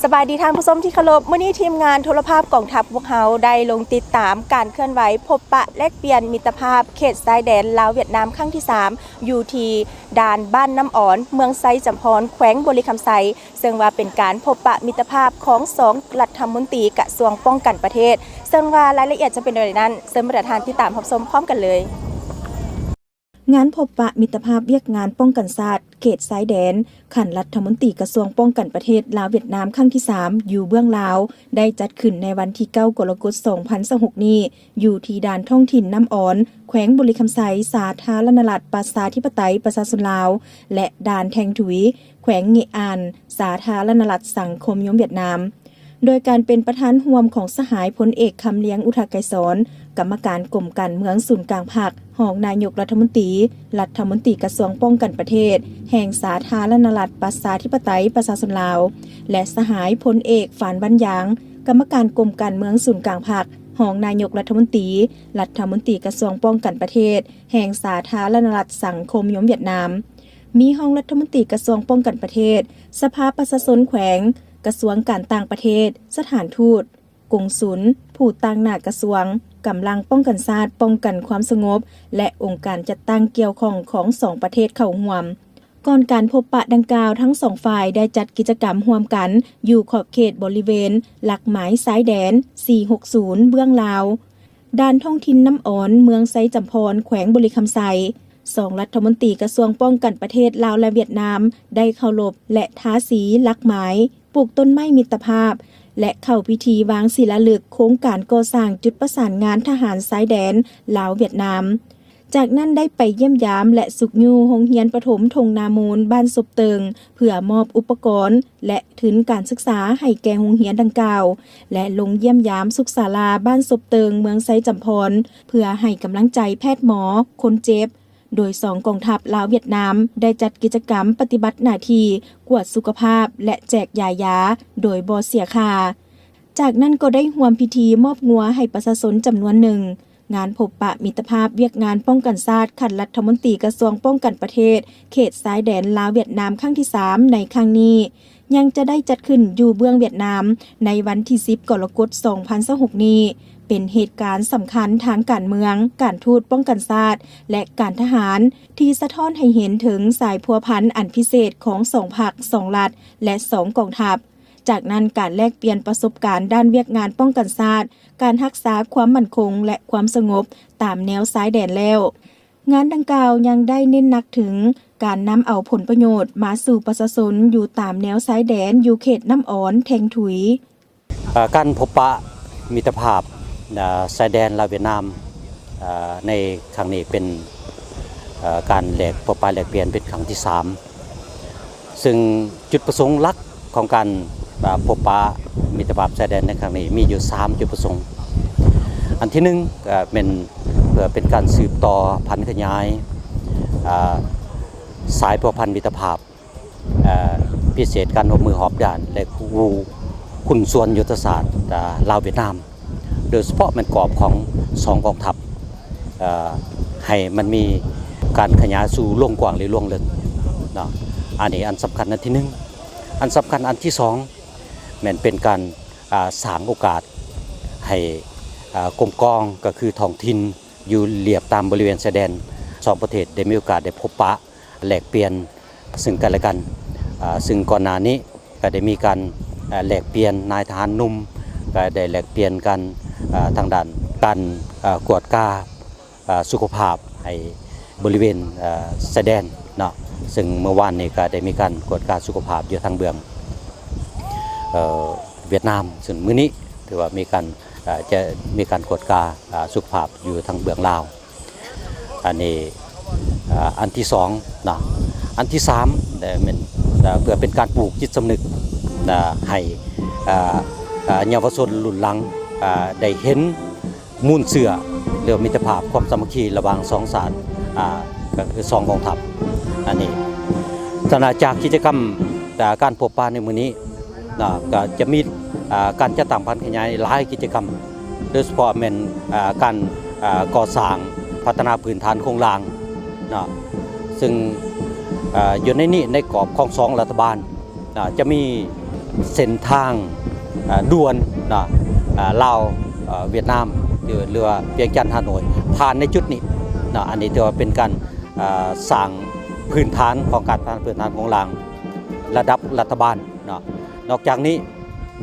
ສະບາຍດີທ່ານຜູ້ຊົມທີ່ເຄົາລົບ, ມື້ນີ້ທີມງານໂທລະພາບກອງທັບພວກເຮົາໄດ້ລົງຕິດຕາມການເຄື່ອນໄຫວພົບປະແລກປ່ຽນມິດຕະພາບເຂດຊາຍແດນລາວຫວຽດນາມຄັ້ງທີສາມ ຢູ່ທີ່ດ່ານບ້ານນ້ຳອອນ ເມືອງໄຊຈຳພອນ ແຂວງບໍລິຄຳໄຊ, ເຊິ່ງວ່າເປັນການພົບປະມິດຕະພາບຂອງສອງລັດຖະມົນຕີກະຊວງປ້ອງກັນປະເທດ, ເຊິ່ງວ່າລາຍລະອຽດຈະເປັນແນວໃດນັ້ນ ເຊີນບັນດາທ່ານຕິດຕາມຮັບຊົມພ້ອມກັນເລີຍ. ງານພົບປະມິດຕະພາບວຽກງານປ້ອງກັນຊາດເຂດຊາຍແດນ ຂັ້ນລັດຖະມົນຕີກະຊວງປ້ອງກັນປະເທດລາວຫວຽດນາມຄັ້ງທີສາມ ຢູ່ເບື້ອງລາວ ໄດ້ຈັດຂຶ້ນໃນວັນທີເກົ້າ ກໍລະກົດ ສອງພັນຊາວຫົກນີ້ ຢູ່ທີ່ດ່ານທ້ອງຖິ່ນນ້ຳອອນ ແຂວງບໍລິຄຳໄຊ ສາທາລະນະລັດປະຊາທິປະໄຕປະຊາຊົນລາວ ແລະ ດ່ານແທງທຸຍ ແຂວງເງະອານ ສາທາລະນະລັດສັງຄົມນິຍົມຫວຽດນາມ. ໂດຍການເປັນປະທານຮ່ວມຂອງສະຫາຍພົນເອກ ຄຳລຽງ ອຸທະໄກສອນ ກຳມະການກົມການເມືອງສູນກາງພັກ, ຮອງນາຍົກລັດຖະມົນຕີ, ລັດຖະມົນຕີກະຊວງປ້ອງກັນປະເທດ ແຫ່ງສາທາລະນະລັດປະຊາທິປະໄຕປະຊາຊົນລາວ ແລະ ສະຫາຍພົນເອກ ຟານ ວັນຢາງ ກຳມະການກົມການເມືອງສູນກາງພັກ, ຮອງນາຍົກລັດຖະມົນຕີ, ລັດຖະມົນຕີກະຊວງປ້ອງກັນປະເທດ ແຫ່ງສາທາລະນະລັດສັງຄົມນິຍົມຫວຽດນາມ. ມີຮອງລັດຖະມົນຕີກະຊວງປ້ອງກັນປະເທດ, ສະພາປະຊາຊົນແຂວງ, ກະຊວງການຕ່າງປະເທດ, ສະຖານທູດ, ກົງສຸນ, ຜູ້ຕາງໜ້າກະຊວງ, ກຳລັງປ້ອງກັນຊາດ, ປ້ອງກັນຄວາມສະຫງົບ ແລະ ອົງການຈັດຕັ້ງກ່ຽວຂ້ອງຂອງສອງປະເທດເຂົ້າຮ່ວມ. ກ່ອນການພົບປະດັ່ງກ່າວ, ທັງສອງຝ່າຍໄດ້ຈັດກິດຈະກຳຮ່ວມກັນຢູ່ຂອບເຂດບໍລິເວນຫຼັກໝາຍຊາຍແດນ ສີ່ຫົກສູນ ເບື້ອງລາວ, ດ່ານທ້ອງຖິ່ນນ້ຳອອນ ເມືອງໄຊຈຳພອນ ແຂວງບໍລິຄຳໄຊ. ສອງລັດຖະມົນຕີກະຊວງປ້ອງກັນປະເທດລາວ ແລະ ຫວຽດນາມ ໄດ້ເຄົາລົບ ແລະ ທາສີຫຼັກໝາຍ, ປູກຕົ້ນໄມ້ມິດຕະພາບ ແລະ ເຂົ້າພິທີວາງສີລາລຶກໂຄງການກໍ່ສ້າງຈຸດປະສານງານທະຫານຊາຍແດນລາວ-ຫວຽດນາມ. ຈາກນັ້ນໄດ້ໄປຢ້ຽມຢາມ ແລະ ຊຸກຍູ້ໂຮງຮຽນປະຖົມທົ່ງນາມູນ ບ້ານສົບເຕີງ ເພື່ອມອບອຸປະກອນ ແລະ ທຶນການສຶກສາໃຫ້ແກ່ໂຮງຮຽນດັ່ງກ່າວ ແລະ ລົງຢ້ຽມຢາມສຸກສາລາບ້ານສົບເຕີງ ເມືອງໄຊຈຳພອນ ເພື່ອໃຫ້ກຳລັງໃຈແພດໝໍ, ຄົນເຈັບ, ໂດຍສອງກອງທັບລາວຫວຽດນາມໄດ້ຈັດກິດຈະກຳປະຕິບັດໜ້າທີ່ກວດສຸຂະພາບ ແລະ ແຈກຢາຢາໂດຍບໍ່ເສຍຄ່າ. ຈາກນັ້ນກໍໄດ້ຮ່ວມພິທີມອບງົວໃຫ້ປະຊາຊົນຈຳນວນໜຶ່ງ. ງານພົບປະມິດຕະພາບວຽກງານປ້ອງກັນຊາດ ຂັ້ນລັດຖະມົນຕີກະຊວງປ້ອງກັນປະເທດ ເຂດຊາຍແດນລາວຫວຽດນາມຄັ້ງທີສາມໃນຄັ້ງນີ້ ຍັງຈະໄດ້ຈັດຂຶ້ນຢູ່ເບື້ອງຫວຽດນາມໃນວັນທີສິບ ກໍລະກົດ ສອງພັນຊາວຫົກນີ້ ເປັນເຫດການສຳຄັນທາງການເມືອງ, ການທູດ, ປ້ອງກັນຊາດ ແລະ ການທະຫານ ທີ່ສະທ້ອນໃຫ້ເຫັນເຖິງສາຍພົວພັນອັນພິເສດຂອງສອງພັກ, ສອງລັດ ແລະ ສອງກອງທັບ. ຈາກນັ້ນ ການແລກປ່ຽນປະສົບການດ້ານວຽກງານປ້ອງກັນຊາດ, ການຮັກສາຄວາມໝັ້ນຄົງ ແລະ ຄວາມສະຫງົບຕາມແນວຊາຍແດນແລ້ວ, ງານດັ່ງກ່າວຍັງໄດ້ເນັ້ນໜັກເຖິງການນຳເອົາຜົນປະໂຫຍດມາສູ່ປະຊາຊົນຢູ່ຕາມແນວຊາຍແດນ ຢູ່ເຂດນ້ຳອອນ, ແທງທຸຍ. ເອີ ການພົບປະມິດຕະພາບ ເອີ ຊາຍແດນລາວຫວຽດນາມ ເອີ ໃນຄັ້ງນີ້ເປັນ ເອີ ການແລກ ພົບປະແລກປ່ຽນເປັນຄັ້ງທີສາມ ເຊິ່ງຈຸດປະສົງຫຼັກຂອງການ ເອີ ພົບປະມິດຕະພາບຊາຍແດນໃນຄັ້ງນີ້ມີຢູ່ສາມຈຸດປະສົງ. ອັນທີໜຶ່ງ ເອີ ແມ່ນເພື່ອເປັນການສືບຕໍ່ຜັນຂະຫຍາຍ ເອີ ສາຍພົວພັນມິດຕະພາບ ເອີ ພິເສດການຮ່ວມມືຮອບດ້ານ ແລະ ຄູ່ຫຸ້ນສ່ວນຍຸດທະສາດ ເອີ ລາວຫວຽດນາມ ໂດຍສະເພາະແມ່ນກອບຂອງສອງກອງທັບ ເອີ ໃຫ້ມັນມີການຂະຫຍາຍສູ່ລວງກວ້າງ ຫຼື ລວງເລິກເນາະ. ອັນນີ້ອັນສຳຄັນອັນທີໜຶ່ງ. ອັນສຳຄັນອັນທີສອງ ແມ່ນເປັນການ ເອີ ສ້າງໂອກາດໃຫ້ ເອີ ກົມກອງ ກໍຄືທ້ອງຖິ່ນຢູ່ລຽບຕາມບໍລິເວນຊາຍແດນ ສອງປະເທດໄດ້ມີໂອກາດໄດ້ພົບປະ ແລກປ່ຽນເຊິ່ງກັນແລະກັນ ເຊິ່ງກ່ອນໜ້ານີ້ກໍໄດ້ມີການແລກປ່ຽນນາຍທະຫານໜຸ່ມ ກໍໄດ້ແລກປ່ຽນກັນທາງດ້ານການກວດກາສຸຂະພາບໃຫ້ບໍລິເວນຊາຍແດນເນາະ, ເຊິ່ງເມື່ອວານນີ້ກໍໄດ້ມີການກວດກາສຸຂະພາບຢູ່ທາງເບື້ອງຫວຽດນາມ, ເຊິ່ງມື້ນີ້ຖືວ່າມີການ ຈະມີການກວດກາສຸຂະພາບຢູ່ທາງເບື້ອງລາວ. ອັນນີ້ ເອີ ອັນທີສອງເນາະ. ອັນທີສາມ ແມ່ນ ເອີ ເພື່ອເປັນການປູກຈິດສຳນຶກ ເອີ ໃຫ້ເຍົາວະຊົນລຸ້ນຫຼັງ ເອີ ໄດ້ເຫັນມູນເຊື້ອ ຫຼື ມິດຕະພາບຄວາມສາມັກຄີລະຫວ່າງສອງຊາດ ເອີ ກໍຄືສອງກອງທັບ. ອັນນີ້ ສະນັ້ນຈາກກິດຈະກຳ ເອີ ການພົບປະໃນມື້ນີ້ ເນາະ ກໍຈະມີ ເອີ ການຈັດຕັ້ງຜັນຂະຫຍາຍຫຼາຍກິດຈະກຳ ໂດຍສະເພາະແມ່ນ ເອີ ການ ເອີ ກໍ່ສ້າງພັດທະນາພື້ນຖານໂຄງລ່າງເນາະ, ເຊິ່ງ ເອີ ຢູ່ໃນນີ້ ໃນກອບຂອງສອງລັດຖະບານເນາະ ຈະມີ ເສັ້ນທາງ ເອີ ດ່ວນເນາະ ເອີ ລາວ ເອີ ຫວຽດນາມ ຫຼືວ່າວຽງຈັນ ຮ່າໂນ້ຍ ຜ່ານໃນຈຸດນີ້ເນາະ. ອັນນີ້ຖືວ່າເປັນການ ເອີ ສ້າງພື້ນຖານຂອງການພັດທະນາພື້ນຖານໂຄງລ່າງລະດັບລັດຖະບານເນາະ. ນອກຈາກນີ້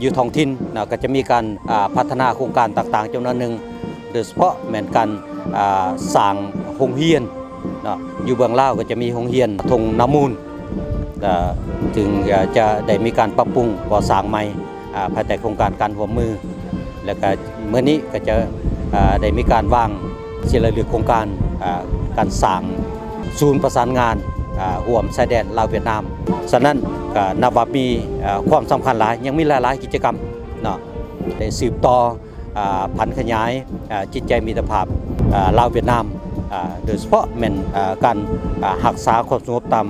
ຢູ່ທ້ອງຖິ່ນເນາະ ກໍຈະມີການ ເອີ ພັດທະນາໂຄງການຕ່າງໆ ຈຳນວນໜຶ່ງ ໂດຍສະເພາະແມ່ນການ ເອີ ສ້າງໂຮງຮຽນເນາະ. ຢູ່ເບື້ອງລາວກໍຈະມີໂຮງຮຽນທົ່ງນາມູນ ເອີ ເຊິ່ງຈະໄດ້ມີການປັບປຸງກໍ່ສ້າງໃໝ່ ເອີ ພາຍໃຕ້ໂຄງການການຮ່ວມມື ແລະກະມື້ນີ້ກໍຈະ ເອີ ໄດ້ມີການວາງ ສິລາລຶກໂຄງການ ເອີ ການສ້າງສູນປະສານງານ ເອີ ຮ່ວມຊາຍແດນລາວຫວຽດນາມ. ສະນັ້ນກໍນັບວ່າມີ ເອີ ຄວາມສຳຄັນຫຼາຍ, ຍັງມີຫຼາຍໆກິດຈະກຳເນາະ ໄດ້ສືບຕໍ່ ເອີ ຜັນຂະຫຍາຍ ເອີ ຈິດໃຈມິດຕະພາບ ເອີ ລາວຫວຽດນາມ ເອີ ໂດຍສະເພາະແມ່ນ ເອີ ການ ເອີ ຮັກສາຄວາມສະຫງົບຕາມ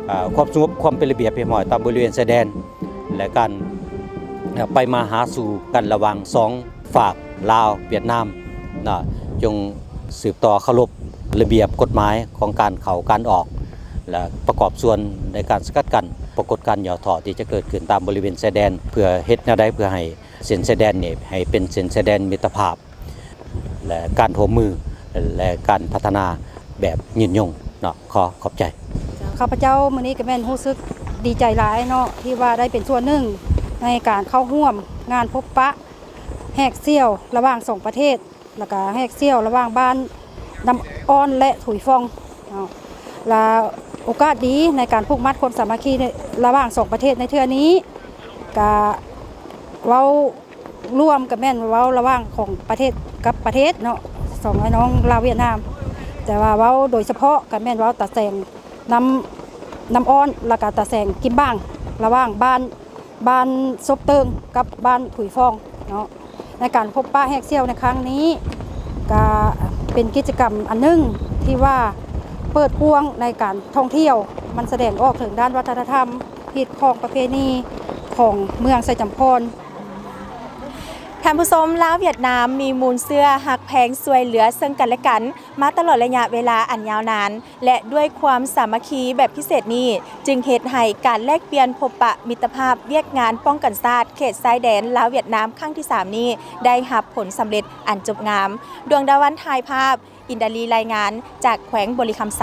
ເອີ ຄວາມສະຫງົບ ຄວາມເປັນລະບຽບຮຽບຮ້ອຍຕາມບໍລິເວນຊາຍແດນ ແລະ ການ ເອີ ໄປມາຫາສູ່ກັນລະຫວ່າງສອງຟາກລາວຫວຽດນາມເນາະ. ຈົ່ງສືບຕໍ່ເຄົາລົບລະບຽບກົດໝາຍຂອງການເຂົ້າການອອກ ແລະ ປະກອບສ່ວນໃນການສະກັດກັ້ນປາກົດການຫຍໍ້ທໍ້ທີ່ຈະເກີດຂຶ້ນຕາມບໍລິເວນຊາຍແດນ ເພື່ອເຮັດແນວໃດເພື່ອໃຫ້ເສັ້ນຊາຍແດນນີ້ໃຫ້ເປັນເສັ້ນຊາຍແດນມິດຕະພາບ ແລະ ການຮ່ວມມື ແລະ ການພັດທະນາແບບຍືນຍົງເນາະ. ຂໍຂອບໃຈ. ເຈົ້າ ຂ້າພະເຈົ້າມື້ນີ້ກໍແມ່ນຮູ້ສຶກດີໃຈຫຼາຍເນາະ ທີ່ວ່າໄດ້ເປັນສ່ວນໜຶ່ງໃນການເຂົ້າຮ່ວມງານພົບປະແຮກສ່ຽວລະຫວ່າງສອງປະເທດ ແລ້ວກະແຮກສ່ຽວລະຫວ່າງບ້ານນ້ຳອ້ອນ ແລະ ທຸຍຟອງເນາະ ແລະ ໂອກາດດີໃນການຜູກມັດຄວາມສາມັກຄີລະຫວ່າງສອງປະເທດໃນເທື່ອນີ້ ກະເວົ້າ ລວມກໍແມ່ນເວົ້າລະຫວ່າງຂອງປະເທດກັບປະເທດເນາະ ສອງອ້າຍນ້ອງລາວຫວຽດນາມ. ແຕ່ວ່າເວົ້າໂດຍສະເພາະກໍແມ່ນເວົ້າຕາແສງນ້ຳ ນ້ຳອ້ອນ ແລ້ວກໍຕາແສງກິມບາງ ລະຫວ່າງບ້ານ ບ້ານສົບເຕີງກັບບ້ານທຸຍຟອງເນາະ. ໃນການພົບປະແຮກສ່ຽວໃນຄັ້ງນີ້ ກະເປັນກິດຈະກຳອັນໜຶ່ງທີ່ວ່າເປີດກວ້າງໃນການທ່ອງທ່ຽວ, ມັນສະແດງອອກເຖິງດ້ານວັດທະນະທຳ, ຮີດຄອງປະເພນີຂອງເມືອງໄຊຈຳພອນ. ທ່ານຜູ້ຊົມ, ລາວຫວຽດນາມມີມູນເຊື້ອຮັກແພງຊ່ວຍເຫຼືອເຊິ່ງກັນແລະກັນມາຕະຫຼອດໄລຍະເວລາອັນຍາວນານ ແລະ ດ້ວຍຄວາມສາມັກຄີແບບພິເສດນີ້ ຈຶ່ງເຮັດໃຫ້ການແລກປ່ຽນພົບປະມິດຕະພາບວຽກງານປ້ອງກັນຊາດເຂດຊາຍແດນລາວຫວຽດນາມຄັ້ງທີສາມນີ້ ໄດ້ຮັບຜົນສຳເລັດອັນຈົບງາມ. ດວງດາວັນ ຖ່າຍພາບ, ອິນດາລີ ລາຍງານຈາກແຂວງບໍລິຄຳໄຊ.